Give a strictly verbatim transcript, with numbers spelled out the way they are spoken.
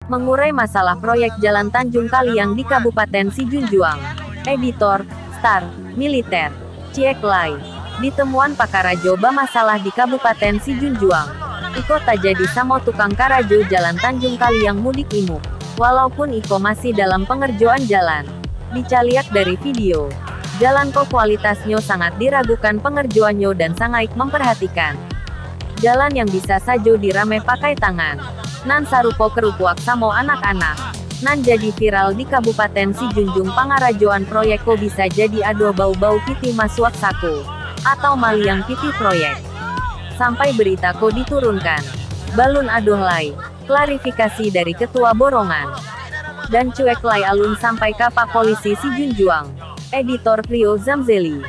Mangurai masalah proyek jalan Tanjung Kaliang di Kabupaten Sijunjuang. Editor, Star, Militer. Ciek lai. Ditemuan pakarajo bamasalah di Kabupaten Sijunjuang. Iko tajadi samo tukang karajo jalan Tanjung Kaliang Mudik Imuk. Walaupun iko masih dalam pangarjoan jalan. Dicaliak dari video, jalan ko kualitasnyo sangat diragukan pangarjoannyo dan sangaik mamparhatikan. Jalan yang bisa sajo dirameh pakai tangan. Nan sarupo karupuak samo anak-anak. Nan jadi viral di Kabupaten Sijunjuang, pangarajoan proyek ko bisa jadi adoh bau-bau pitih masuak sako. Atau maliang pitih proyek. Sampai berita ko diturunkan. Balun adoh lai. Klarifikasi dari Ketua Borongan. Dan cuek lai alun sampai ka Pak Polisi Sijunjuang. Editor Rio Zamzeli.